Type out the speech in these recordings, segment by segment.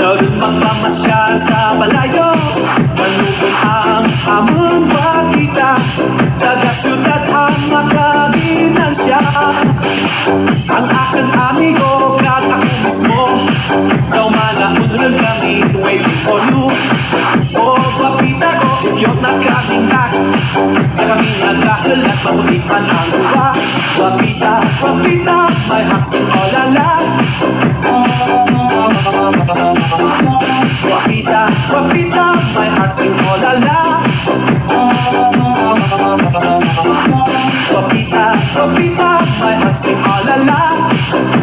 Daron magpamasyal sa balayo. Manugon ang among pakita. Taga syudad ang makaginansya. Ang aking amigo kag ako mismo. Daw malaunron kami waiting for you. Oh, guwapita ko, if you're not coming back. Na kami nagkahulat, mabulit man ang guwa. Guwapita, guwapita, my heart's in all ala. Guwapita, guwapita, my heart's in all ala. Guwapita, guwapita, my heart's in all ala.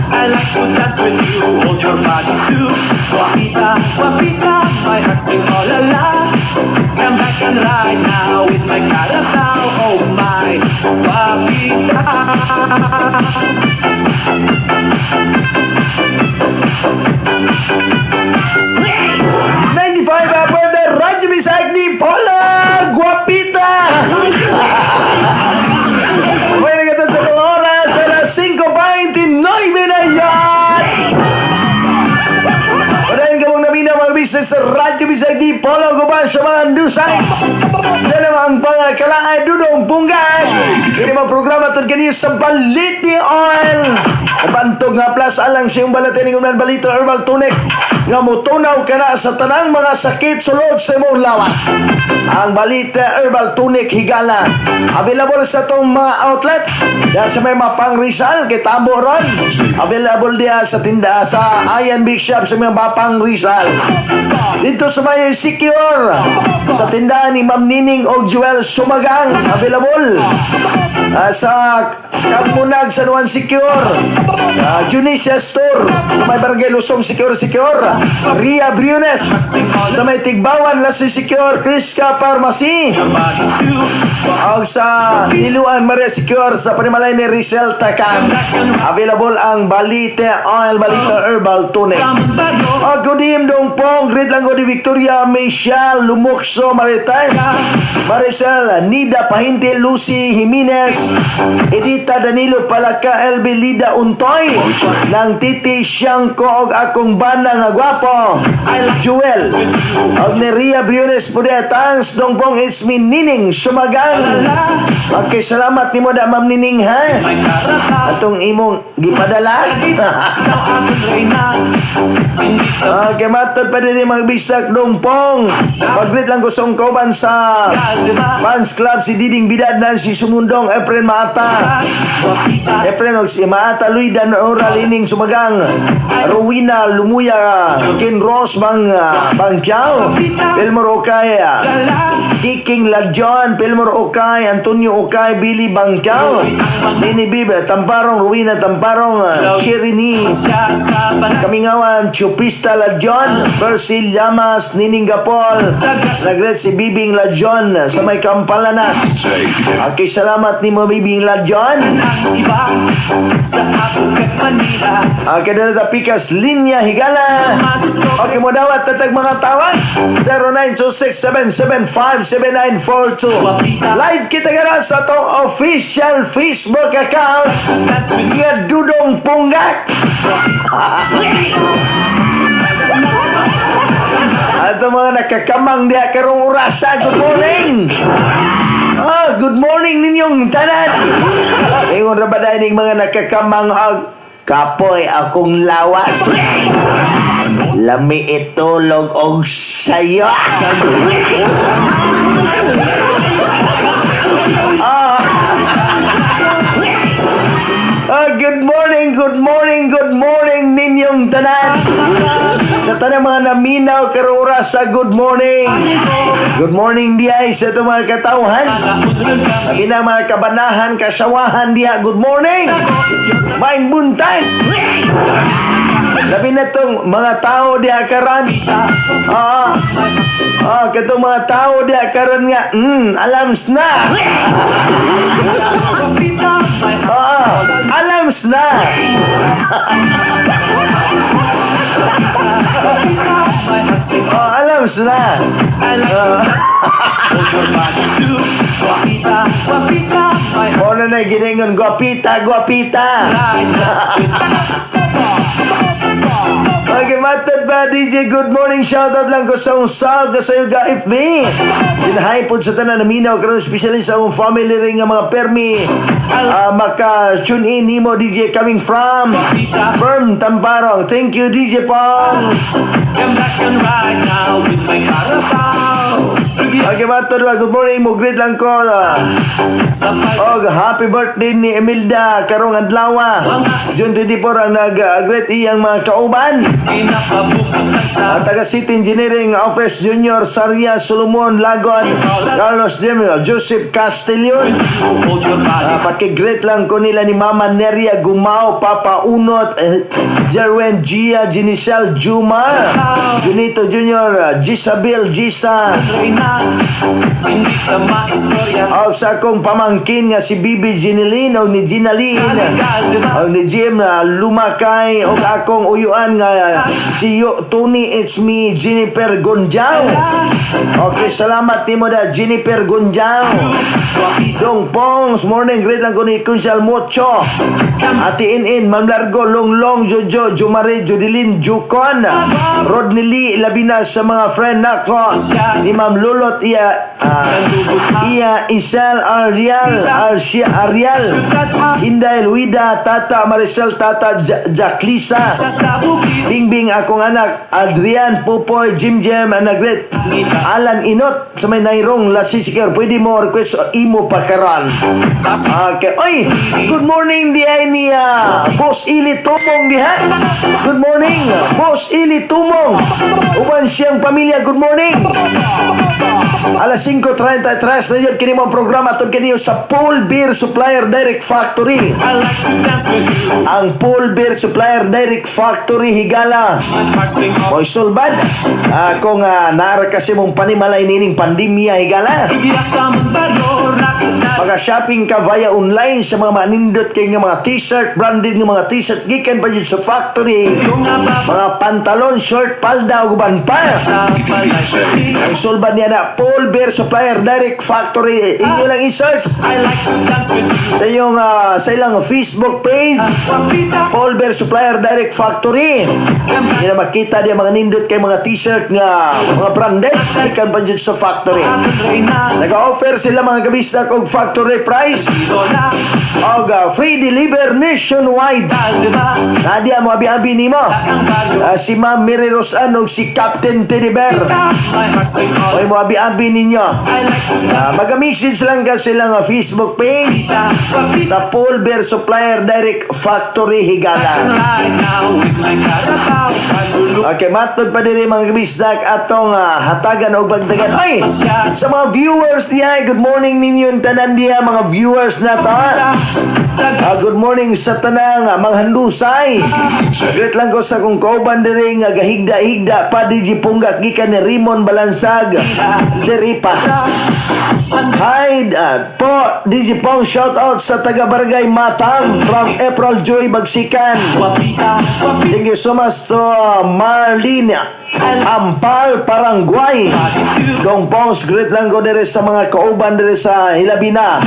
I like to dance with you, hold your body too. Guwapita, guwapita, my heart's in all ala. Come back and ride now with my carabao. Oh my, guwapita. 95 Upper the Radyo Bisag ni Paula Guapita. Bueno, ito sa itong oras, alas 5:29 na yan. Padayon ka mong namina mga business sa Radyo Bisag di Polo Guban sa mga andusay. Sa namang pangakalaan Dudong Punggas. Ini mga programa ito kanina sa Baliti Oil. Bantog nga plus alang siyang balatin ng Balito Herbal Tonic nga motunaw ka na sa tanang mga sakit sulod sa imong lawas. Ang Balita Herbal Tonic Higala. Available sa tong mga outlet. Diyan sa may Mapang Rizal, kay Tabo ron. Available diya sa tinda sa Ayan Big Shop sa may Mapang Rizal. Dito sa may Secure sa tindahan ni Ma'am Nining og Joel Sumagang. Available. Sa Kamunag San Juan Secure. Junisia Store. Sa may Barangay Lusong Secure Secure. Ria Briones. Sa may Tigbawan Lasi Secure. Criska Pharmacy. Body too. Og sa Niluan Maria Secure sa panimalay ni Rizal Takang. Available ang Balite Oil, Balite Herbal Tonic. Tayo. Og good evening dong pong. Great lang ko di Victoria Michelle Lumukso Marites. Maricel Nida Pahinti Lucy Jimenez. Edita Danilo Palaka LB Lida Untoy. Nang Titi Siyangko og akong bana nga gwapo. Jewel. Og ni Ria Briones po diya. Thanks dong pong, it's me Nining Sumagang. Okay, salamat nimo da Ma'am Nining ha. May carabao. Atong imong gipadala. Ikaw akong reyna. Hindi ka Okay, matod pa din yung mga bisak dong pong. Pag-greet lang ko sa kauban sa diba? fans club si Diding Bidad na si Sumundong Efren Maata. Guwapita. Efren og si Maata Luidan Ora Lining Sumagang. Rowena Lumuya Ken Ross Bang Bangkiao. Pilmor Okay. Kiking Ladjon, Pilmor Okay, Antonio Okay, Billy Bangkiao. Nini Bib, Tamparong, Rowena Tamparong, Kirini. Siya sa balay. Kamingawan, Chupista Ladjon, Percy Llamas, Nining Gapol, nagret si Bibing Ladjon sa may Kampalanas. Okay, salamat ni mo Bibing Ladjon. Ang iba sa ako kag Manila. Okay, doon na Pikas Linya Higala. Okay, mo dawat tatag mga tawag. 0926-775-7942. Live kita ka sa atong official Facebook account Dance with nga Dudong Punggak. Ato mga nakakamang diha karong orasa, good morning. Ah, good morning ninyong tanan. Ingon ra ba dahil ning mga nakakamang og kapoy akong lawas. Lami itulog og sayo. Ah. Ah, good morning, good morning, good morning ninyong tanan. Sa tanang mga naminaw karong oras sa good morning. Good morning diay sa itong mga katauhan. Sabi na mga kabanahan, kasawahan diha, good morning. Maing buntag. Labi na tong mga tao diha karon. Ah, ah, katong mga tao diha karon nga, alams na. Ah, alams na. Oh, alams na. Mo na na giningon, guwapita, guwapita. Okay, Matad ba, DJ? Good morning. Shoutout lang ko sa usag na sa'yo ga FB. Dinahay po sa tanan naminaw karon, especially sa akong family rin nga mga permi maka tune in nimo, DJ, coming from Firm Tamparong. Thank you, DJ Pong. Come back and ride now with my carabao. Okay, matod ba? Good morning mo, greet lang ko. Sa pag Og happy birthday ni Emilda karong adlaw. June 24 ang nag-greet iyang mga kauban. Pinakabukutan sa Ang taga City Engineering Office Junior Saria Solomon Lagon, Carlos Demio, Joseph Castillon. Hold your body. Paki-greet lang ko nila ni Mama Neria Gumao, Papa Unot, Jerwin Gia, Ginicel Juma, Junito Jr., Gisabel Gisa, Reyna, hindi ka maistorya. Og sa akong pamangkin nga si Bibi Ginilin o ni Ginaline o ni Jim Lumakay o akong uyuan nga si Tony, it's me, Jennifer Gonjao. Okay, salamat nimo da, Jennifer Gonjao. Dong Pongs, morning, greet lang ko ni Kunsyal Mocho. Ate In, Ma'am Largo, Longlong, Jojo, Jumare, Jodilin, Jukon, Rodney Lee, labi na sa mga friend nako. Ni Ma'am Lulot, iya Isel Ariel, Arcia Ariel, Inday Luida, Tata Maricel, Tata Jacklisa, Bingbing akong anak, Adrian, Pupoy, Jim Jim, Anagret, Alan Inot, sa may Nairong, Lasisiker, pwede mo request imo pa karon. Okay. Oy, good morning di ay ni Boss Ili Tumong diha. Good morning, Boss Ili Tumong. Uban siyang pamilya, good morning. Alas 5:33 na yun, kini mo ang programa atong kini sa Paul Beer Supplier Direct Factory. I like to dance with you. Ang Paul Beer Supplier Direct Factory Higala. My heart sing all Moy sulbad. Kung naara kasi mong panimalay nining pandemya, Higala. Iya ka magbaryo, rakita. Maka-shopping ka via online sa mga manindot kay nga mga t-shirt, branded nga mga t-shirt gikan pa jud sa factory. Yung nga ba Mga pantalon, short, palda ug uban pa. sa palay. Ang sulbad niya na Paul Beer Supplier Direct Factory. Inyo lang i-search I like to dance with you. sa inyong sa ilang Facebook page. Guapita, Paul Beer Supplier Direct Factory. Hindi na makita diya mga nindot kay mga t-shirt nga mga branded gikan pa jud sa factory. Reyna, Nag-offer sila, mga kabisdak, og factory price Lola, og free deliver nationwide. Diba, Nadia mo abi-abi nimo. ang baryo. Si Ma'am Mary Rosan og si Captain Teddy Bear. My heart sing all Oy, mo abi-abi ninyo. I like to dance Mag-message lang ka silang Facebook page Guapita, sa Paul Beer Supplier Direct Factory Higala. right now with my carabao. Kalulu Okay, matod pa diri, mga kabisdak, atong hatagan og bagdagan. Ay, sa mga viewers diha, good morning ninyo tanan diha, mga viewers na to. Good morning sa tanang mga handusay. Greet lang ko sa kong kauban diri nga gahigda-higda pa, DJ Punggak, gikan ni Raymond Balansag. Diri pa. Hi po, DJ Pong, shout out sa taga Barangay Matang from April Joy Bagsikan. Guapita, guapita. Thank you so much to Marlene Ampal Parangguay. Dong Pongs, greet lang ko diri sa mga kauban diri sa Hilabina.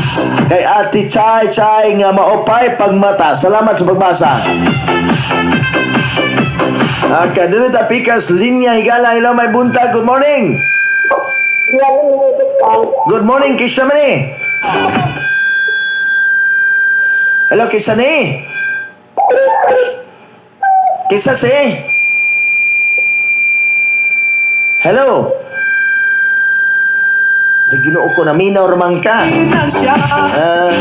Kay Ate Chay Chay nga maupay pagmata. Salamat sa pagbasa. Okay, diri ta pikas linya, Higala. Hello, may buntag. Good morning. Good morning, kisa man eh. Hello, kisa ni? Kisa si? Hello? Ay, Ginoo ko, naminaw ramang ka. Siya Ah,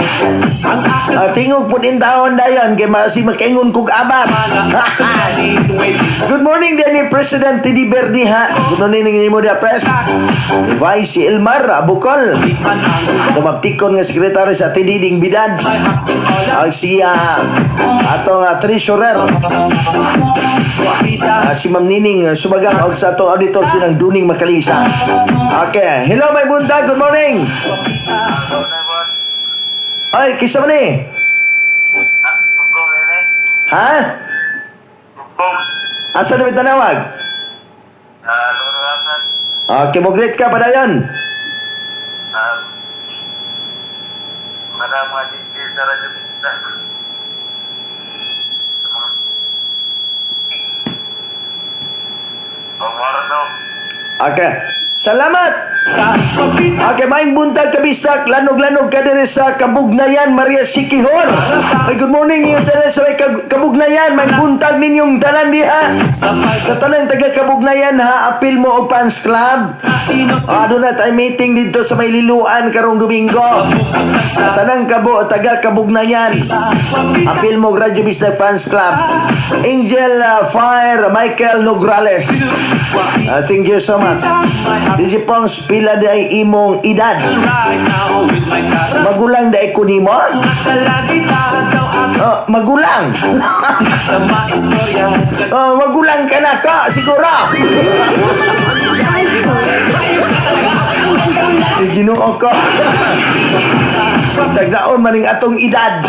ang aking tingog po din taon dayon kay masi makaingon kog abat. Good morning din ni President Teddy Berdi ha. Good morning nimo dia, Pres. Vice si Elmar Bukol. Tumabtikon nga sekretary sa Tididing Bidad. Ang siya atong treasurer si Ma'am Nining Sumagang og sa atong auditor sinang Duning Makalisa. Okay, hello, may buntag, good morning. Ay, kisa man eh. Ha? Asa na may tanawag? Okay, mo greet ka padayon. Madam mga DJ sa Radyo Pista. Para no. Okay. Salamat! Okay, maayong buntag, Kabisdak. Lanog-lanog ka diri sa Kabugnayan, Maria Siquijor. Ay, good morning niyo sa may Kabugnayan. Maayong buntag ninyong tanan diha. Sa tanan taga Kabugnayan ha, apil mo og fans club. Ah, doon na tayo meeting dito sa may liluan karong Domingo. Sa tanang taga Kabugnayan. Apil mo og Radyo Bisdak Fans Club. Angel Fire Michael Nograles. Thank you so much. DJ Pongs, pila di ay imong edad? Magulang diay ko nimo? Oh, magulang. Oh, magulang ka na ka, siguro. Ay, Ginoo ko. Tagdaon maning atong edad.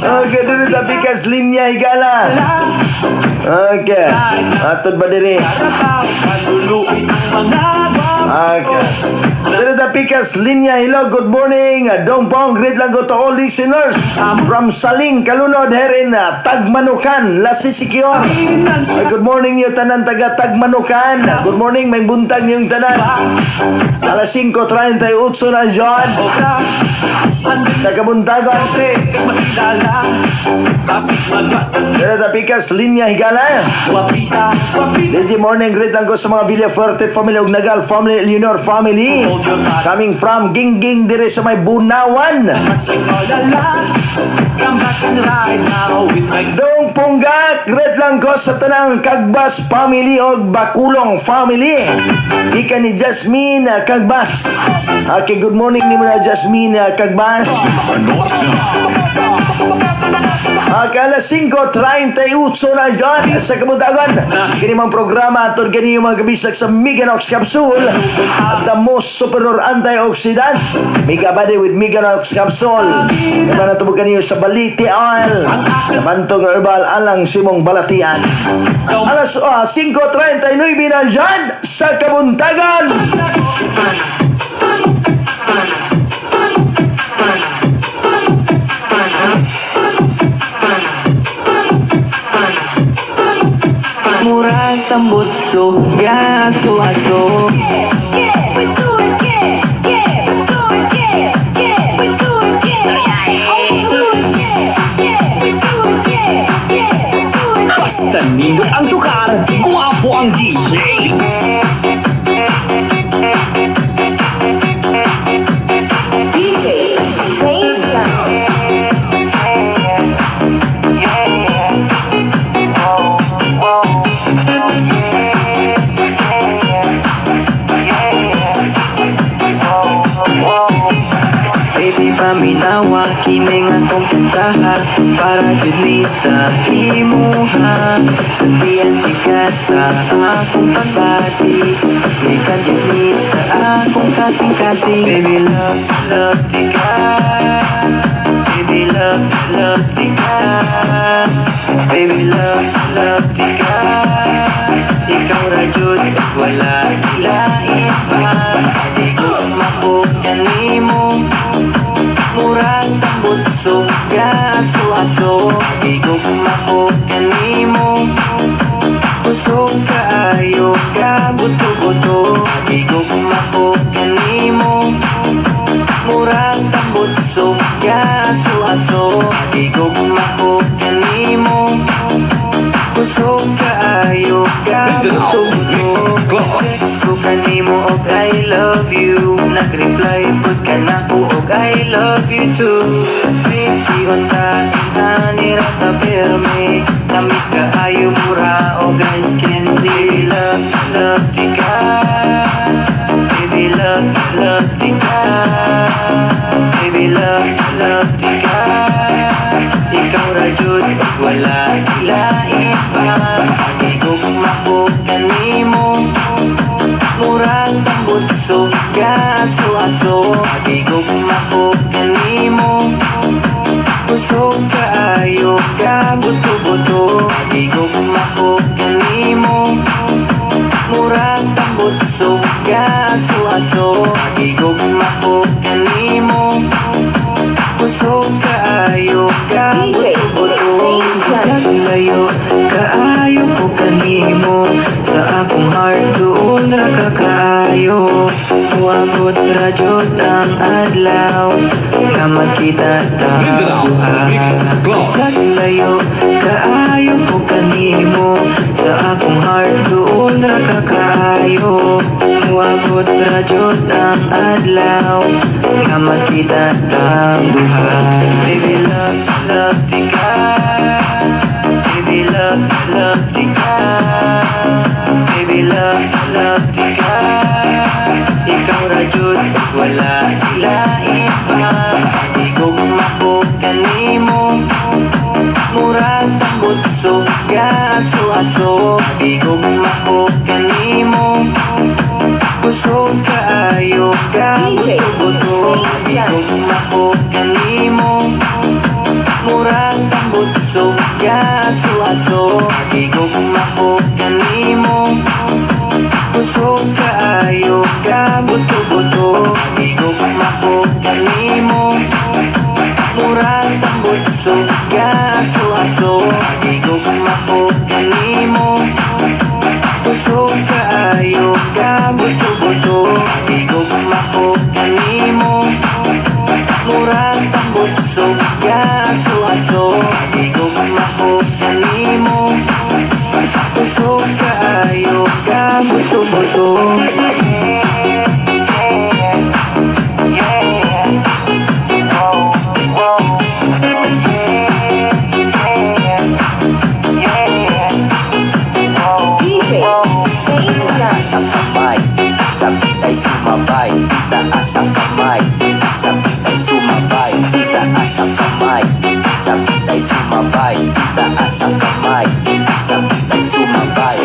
Okay, doon sa Pikas Linya Higala. Okay. Atod ba diri? Okay. Dito sa Pikas Linya, hello, good morning. Dong Pong, great lang go to all listeners from Saling, Kalunod, here in Tagmanukan, Lasisikior. Ay, good morning niyo tanan taga Tagmanukan. Good morning, may buntag niyong tanan. Alas 5:38 na, John. Sa kabuntagon. Dito sa Pikas Linya Higala. DJ morning, great lang ko sa mga Villafuerte family ug Nagal family, Leonor family. Coming from Gingging dire sa may Bunawan. Dong Punggak, great lang ko sa tanang Kagbas family og Bakulong family. Ika ni Jasmine Kagbas. Okay, good morning ni mo na Jasmine Kagbas. Okay, alas 5:38 na dyan sa kabuntagon. Kini mga programa atod gani yung mga kabisag sa Meganox Capsule. The most superior antioxidant. Mega Body with Meganox Capsule. Diba natubog kaniyo sa Baliti Oil. Sa Bantog Herbal alang simong balatian. Alas 5:39 na dyan sa kabuntagon. Murag tambutso, gaso aso. Yeah, we do it, yeah, we do it, yeah, we do it, yeah. Oh, we do it, yeah, we do it, yeah, we do it. Basta nindot ang tukar, guwapo ang DJ. DJ Saint Sound. Baby, paminawa, kini nga akong kantaha para jud ni sa imuha. Sultian ka sa akong pagbati, gikan jud ni sa akong kasing-kasing. Baby, love, love di ka. Baby, love, love di ka. Baby, love, love di ka. Ikaw ra jud, wala lain pa. Di ko mabukan nimo. Murag tambutso, gaso aso. Di ko mabukan nimo. Kusog kaayo, kabuto-buto. Di ko mabukan nimo. Murag tambutso, gaso aso. Di ko mabukan nimo. Kusog kaayo, kabuto-buto. Text ko kanimo og I love you. Nag-reply pud ka nako og I love you too. Pretty unta, ani ra ta pirmi. Tamis kaayo mura og ice candy. Love, love di ka. Baby, love, love di ka. Baby, love, love di ka. Ikaw ra jud, wala lain pa. Di ko mabukan nimo. Murag tambutso, gaso aso. Di ko mabukan nimo. Kusog kaayo, kabuto-buto. Di ko mabukan nimo. Murag tambutso, gaso aso. Di ko mabukan nimo. Kusog kaayo, DJ kabuto-buto. Saint Sound. Layo Muabot ra jud ang adlaw nga magkita ta Mindanao duha. Mix Club. Bisag layo kaayo ko kanimo, sa akong heart duol ra ka kaayo. Muabot ra jud ang adlaw nga magkita tang duha. Baby, love, love tika. Baby, love, love tika. Baby, love, love tika. Ikaw ra jud, wala lain pa. Igugma ko kanimo, murag tambutso gaso-aso. Igugma ko kanimo, kusog kaayo DJ gabuto. Saint John. Igugma ko kanimo, murag tambutso gaso-aso. Igugma ko kanimo, kusog kaayo gabuto-buto. Igugma ko kanimo, murag tambutso gaso-aso. Igugma ko kanimo, kusog kaayo gabuto-buto. Igugma ko kanimo, murag tambutso gaso-aso. Igugma ko kanimo, kusog kaayo gabuto-buto. Yeah. Oh. Yeah. Oh, DJ oh. Saint John. Ang kamay, sabay sumabay, taas ang kamay, sabay sumabay, taas ang kamay, sabay sumabay, taas ang kamay, sabay sumabay.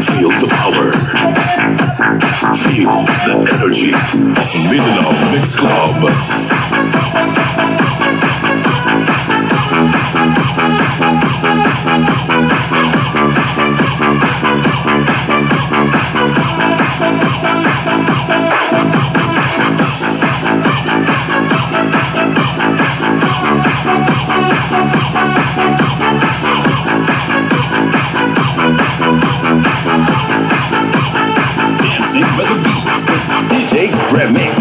Feel the power. Feel the energy of Mindanao Mix Club. Dancing by the beat. DJ Remix.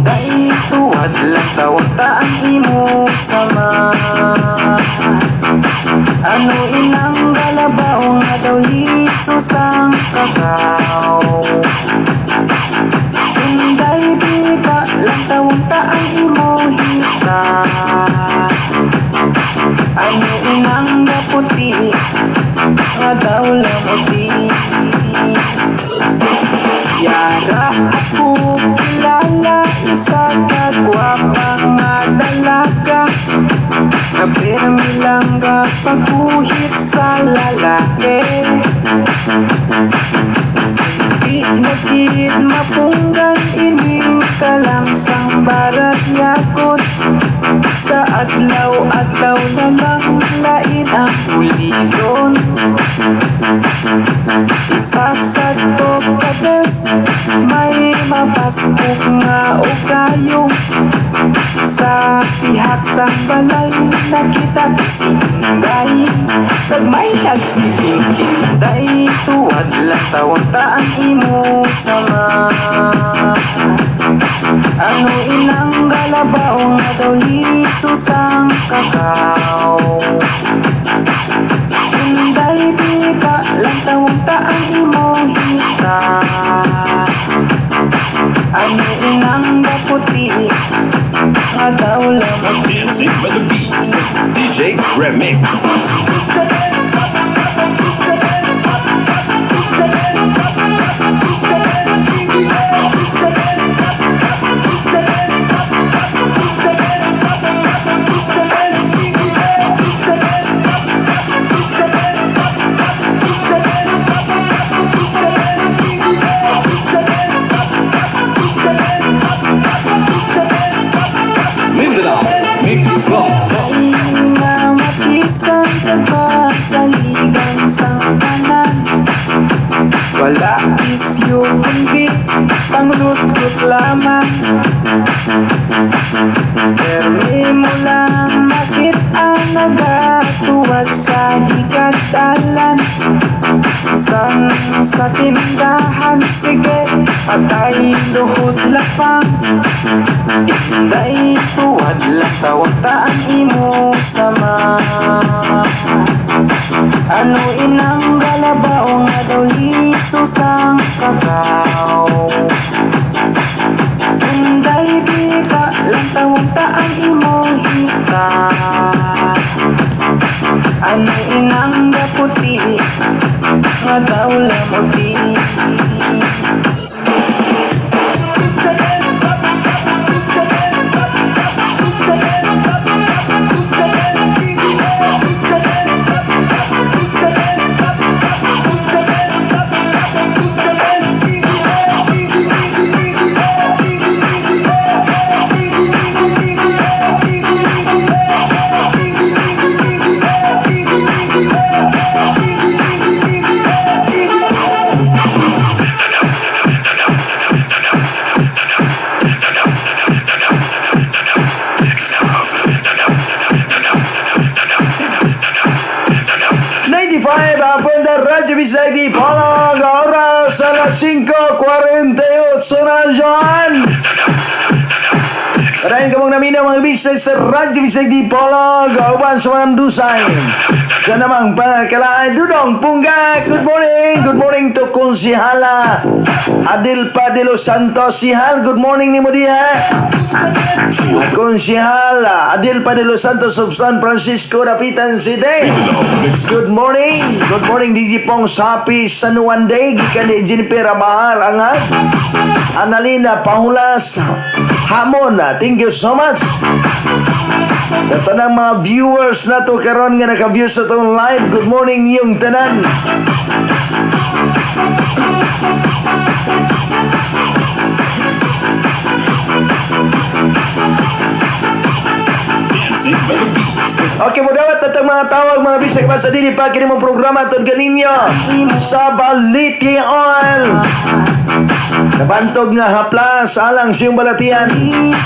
Day, tuwad lang tawag ta ang imo sama. Ano inang galabaw nga daw liso sang kakao? Inday, bita lang tawag ta ang imo hita. Ano inang gaputi nga daw lamuti? Yara ako kilala, isa ka gwapa nga dalaga, kapirmi lang ga pagguhit sa lalaki. Di na gid mapunggan ining kalamsang barat yakot. Sa adlaw-adlaw na lang lain ang ulilon. Isa sa to kabes, may mapaskok nga ugayo. Sa pihak sang balay, nakita ko si Inday. Nagmay nagsiling Inday, tuwad lang tawag ta ang imo sama. Ano inang galabaw nga daw liso sang kakao? Inday, bita lang tawag ta ang imo hita. Ano inang gaputi nga daw lamuti? Dancing by the beat. DJ Remix. Permi mo lang makita nagatuwad sa higadalan. Sang sa tindahan, sige, patay luhod lapang. Inday tuwad lang tawag taan imo sama. Ano inang galabaw nga daw liso sang kakao? Inday bita lang tawag taan imong hita. Ano inang gaputi nga daw lamuti? 95 upon the Radyo Bisay di Polog. Oras alas 5:48 na dyan. Maraming kamong naminaw mga bisay sa Radyo Bisay di Polog. Uban sa mga dusay. Sa namang pagkalaan, Dudong Pungga. Good morning. Good morning to Konsihala Adil pa de los Santos. Sihal, good morning ni mo diha. Konsihal Adil pa de los Santos of San Francisco, Dapitan City. Good morning. Good morning, DJ Pong Happy San Juan Day. Gikan ni Jennifer Amahar Angat. Analina Pahulas Hamon. Thank you so much. Sa tanang mga viewers na to karon nga naka-view sa tong live, good morning yung tanan. Dancing by the beat. Okay, mo dawat atong mga tawag mga bisag pa sa dili pa kini mong programa aton ganinyo sa Baliti Oil. Nabantog nga haplas alang siyong balatian.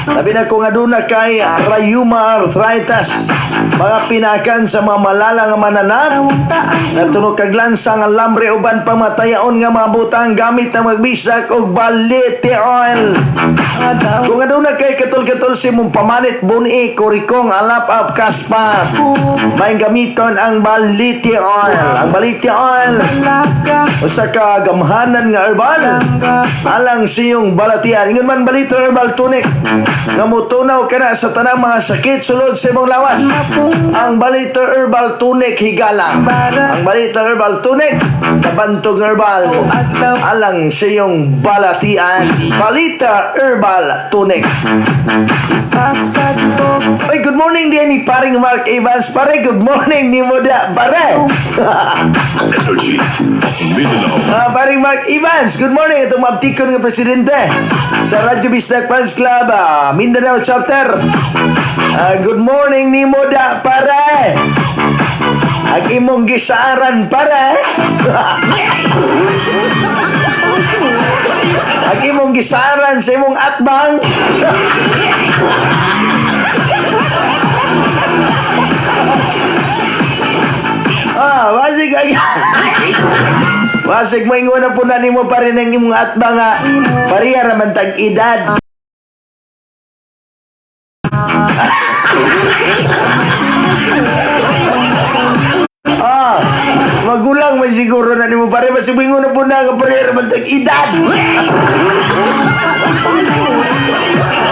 Sabi na kung aduna kay rheuma arthritis. Mga pinakan sa mga malala nga mananap. Natunog kag lansa nga lambre uban pamatayaon nga mga butang gamit na magbisak og Baliti Oil. Kung aduna kay katol-katol si mong pamalit buni kurikong alap up kaspa. May gamiton ang Baliti Oil. Ang Baliti Oil usa ka gamhanan nga herbal alang siyong balatian. Ingon man Baliti Herbal Tonic nga motunaw kana sa tanang mga sakit sulod sa imong lawas. Ang Balita Herbal Tonic higala. Ang Balita Herbal Tonic nabantog herbal alang siyong balatian. Balita Herbal Tonic. Ay, good morning din ni paring Mark Evans. Pare, good morning ni Muda. Pare. Energy of Mindanao. Paring Mark Evans, good morning. Itong mabtikon nga presidente sa Radyo Bisdak Fans Club, Mindanao Chapter. Good morning ni Muda, pare. Ang imong gisaaran, pare. Ang imong gisaaran sa imong atbang. Wasig ang Wasig mo ingon na po na nimo pa rin ang imong atbang nga pareha ra man tag edad. Magulang man siguro na nimo pare basig mo ingon na po na nga pareha ra man tag edad.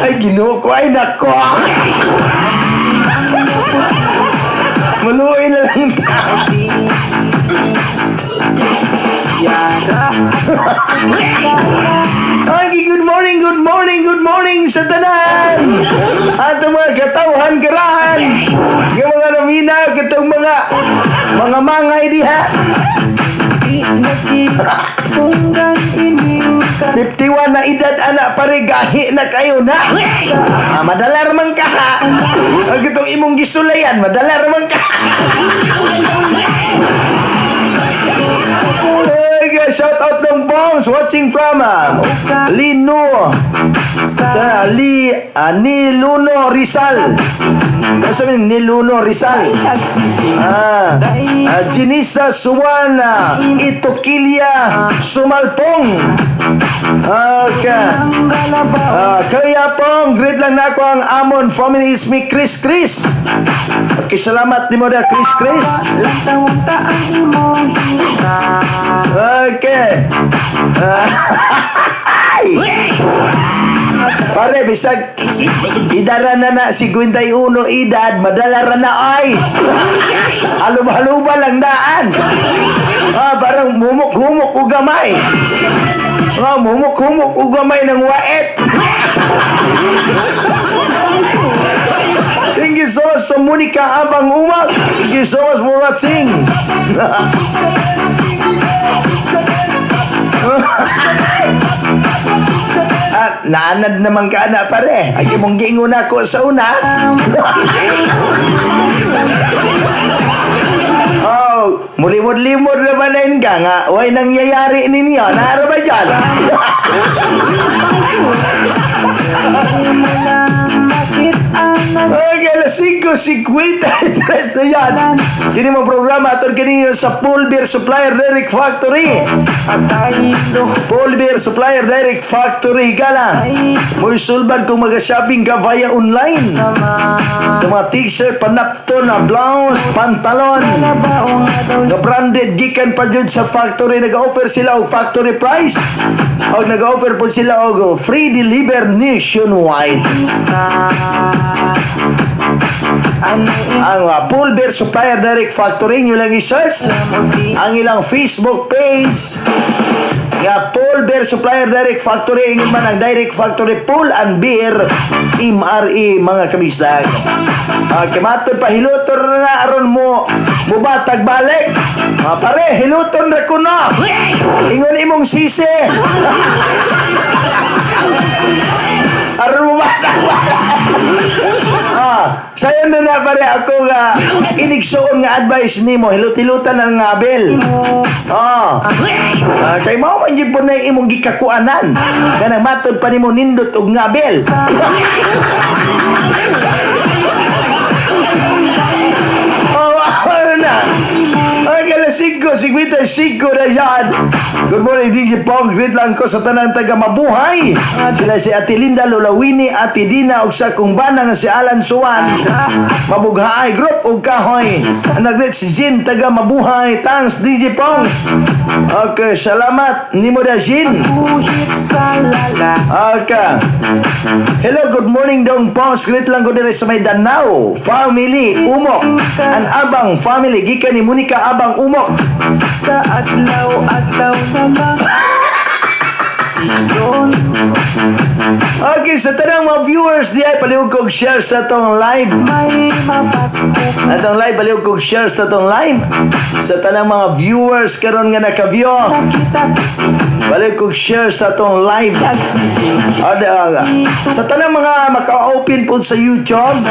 Ay, Ginoo ko, ay nako. Maluoy na lang ta. Yara. Ay, good morning, good morning, good morning sa tanan. At ang mga katawhan karahan. Yung mga namina, katong mga mangay diha. Di nagkipunggan ining ka 51 na edad anak pare gahi na kayo na. Madalar man ka ha. Ang itong imong gisulayan, madalar man ka. Hey, guys, shout out ng Bongs watching from Lino. Sa Ali Niluno Rizal. Ano sabi Niluno Rizal? Jinisa Suwana Itokilia Sumalpong. Okay. Kaya pong, greet lang na ako ang amon family is me, Chris Chris. Okay, salamat ni mo da, Chris Chris. Lantawang ta ang imong hita. Okay. Ay! Pare, bisag idara na na si 51 edad, madala ra na ay. Haluba-haluba lang daan. Parang humok-humok o gamay. Humok-humok o gamay ng wait. Thank you so much sa Monica Abang Umak. Thank you so much for watching. At naanad naman ka na pare. Ay mong giingon ako sa una. Oh, mulimod-limod na ba na ka nga? Way nangyayari ninyo. Naaro ba dyan? Okay, alas 5:53 na yan. Kini mo programa aton kini sa Pool Beer Supplier Direct Factory. Pool Beer Supplier Direct Factory gala. Mo'y sulbad kung mag-shopping ka via online. Sa mga t-shirt, panapton, na blouse, pantalon. Nga branded gikan pa jud sa factory, nag-offer sila og factory price. Og nag-offer po sila og free deliver nationwide. Ang Pool Beer Supplier Direct Factory nyo lang i-search ang ilang Facebook page nga Pool Beer Supplier Direct Factory, ingon man ang Direct Factory Pool and Beer MRE mga kabisag. Kimatod pa hiluton na aron mo mubatag balik. Pare, hiluton ra ko na. Ingon imong sisi. Aron mo batag balik. Sayo na na pare ako nga inigsuon nga advice nimo, hilut-hilutan ang ngabel. Kay mao man gyud po na imong gikakuanan. Kanang matod pa nimo nindot og ngabel. Oh, ano na? Ay, alas 5:55 na yan. Good morning, DJ Pong. Greet lang ko sa tanang taga Mabuhay. Sila si Ate Linda, Lola Winnie, Ate Dina, ug sa kong bana nga si Alan Suwan. Mabughaay Group ug Kahoy. Ang nag-greet si Jin, taga Mabuhay. Thanks, DJ Pong. Okay, salamat. Nimo da, Jin. Okay. Hello, good morning, Dong Pong. Greet lang ko dire sa may Danao Family Umok. Ang Abang Family. Gikan ni Monica Abang Umok. Sa adlaw-adlaw na lang. Okay, sa tanang mga viewers diay, palihog kog share sa tong live. May mapasko. Atong live, palihog kog share sa tong live. Sa tanang mga viewers karon nga naka-view, palihog kog share sa tong live. Ada, sa tanang mga maka-open po sa YouTube,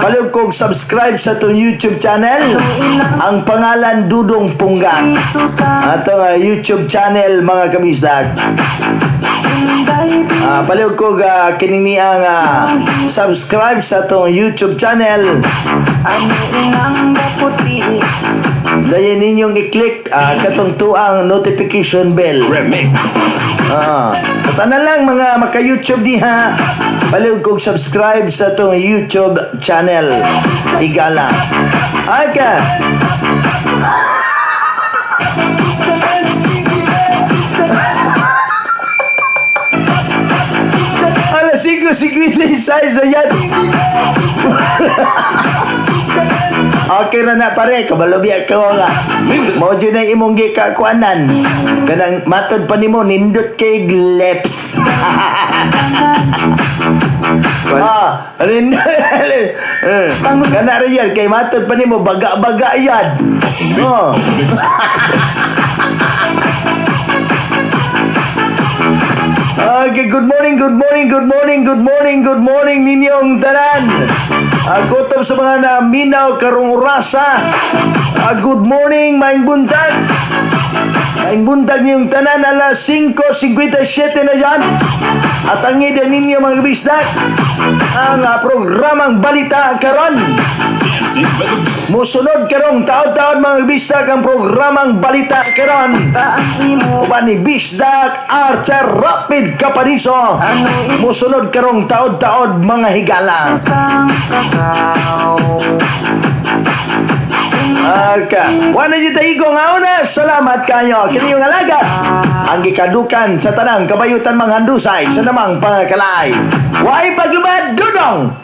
palihog kog subscribe sa tong YouTube channel. Ang pangalan Dudong Pungga. Atong YouTube channel mga kamisdak. Palihog kog kinini ang subscribe sa atong YouTube channel. Dayon ninyong i-click katong tuang notification bell. Remix. Sa tanan lang mga maka-YouTube diha, palihog kog subscribe sa atong YouTube channel. Higala. Okay. Alas 5:56 na yan. Okay na na pare, kabalo biya ko nga. Mao jud na imong gikakuanan. Kanang matod pa nimo nindot kay lips. Kana ra yan kay matod pa nimo baga-baga yan. Oh. Okay, good morning, good morning, good morning, good morning, good morning ninyong tanan. Gutom sa mga naminaw karong orasa. Good morning, maayong buntag. Maayong buntag niyong tanan, alas 5:57 na yan. At ang ida ninyo, mga bisdak, ang programang Balita Karon. Dancing by the Musunod karong taod-taod, mga bisdak, ang programang Balita Karon. Uban ni Bisdak Archer Rapid Kapariso. Musunod karong taod-taod, mga higala. Sang kakao. Okay. Wala dito igong una. Salamat kayo. Kini yung alagad. Ang gikadukan sa tanang kabayutan, mga handusay sa namang pangakalay. Way paglubad, Dudong.